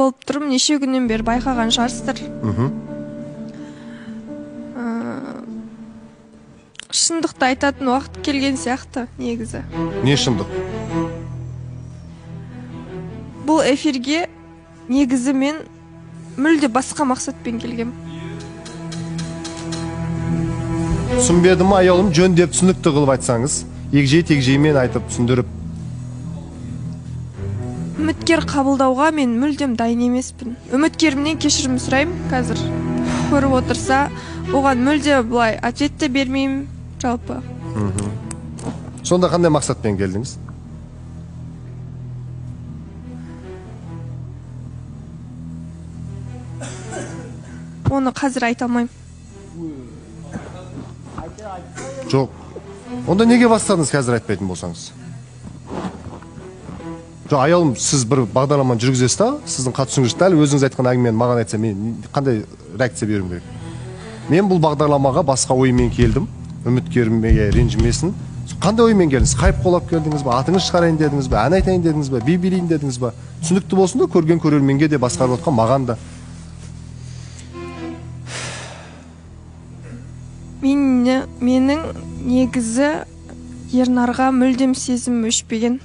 болып тұрмын, неше күннен бері байқаған шығарсыздар. Шындықты айтатын уақыт келген сияқты негізі. Не шындық? Бұл эфирге негізі мен мүлде басқа мақсатпен келгем. Түсінбедім, аяулым, жөн деп түсінікті қылып айтсаңыз, егжей тегжеймен айтып түсіндіріп. Үміткер қабылдауға мен мүлдем дайын емеспін. Үміткерімнен кешірім сұраймын қазір. Көріп отырса, оған мүлде былай ответ те бермеймін жалпы. Сонда қандай мақсатпен келдіңіз? Оны қазір айта алмаймын. Жоқ. Онда неге бастадыңыз қазір айтпайтын болсаңыз? Жоқ, аяулым, сіз бір бағдарламаны жүргізесіз да, сіздің қатысуыңыз дәл өзіңіз айтқан әңгімені маған айтса, мен қандай реакция беруім керек? Мен бұл бағдарламаға басқа оймен келдім, үміткеріме ренжімесін. Қандай оймен келдіңіз? Хайп қолап келдіңіз ба? Атыңыз шығарайын дедіңіз ба? Ән айтайын дедіңіз ба? Би билейін дедіңіз ба? Түсінікті болсын да, көрген көрерменге де, басқарып отқан маған да. Менің негізі Ернарға мүлдем сезім өшпеген.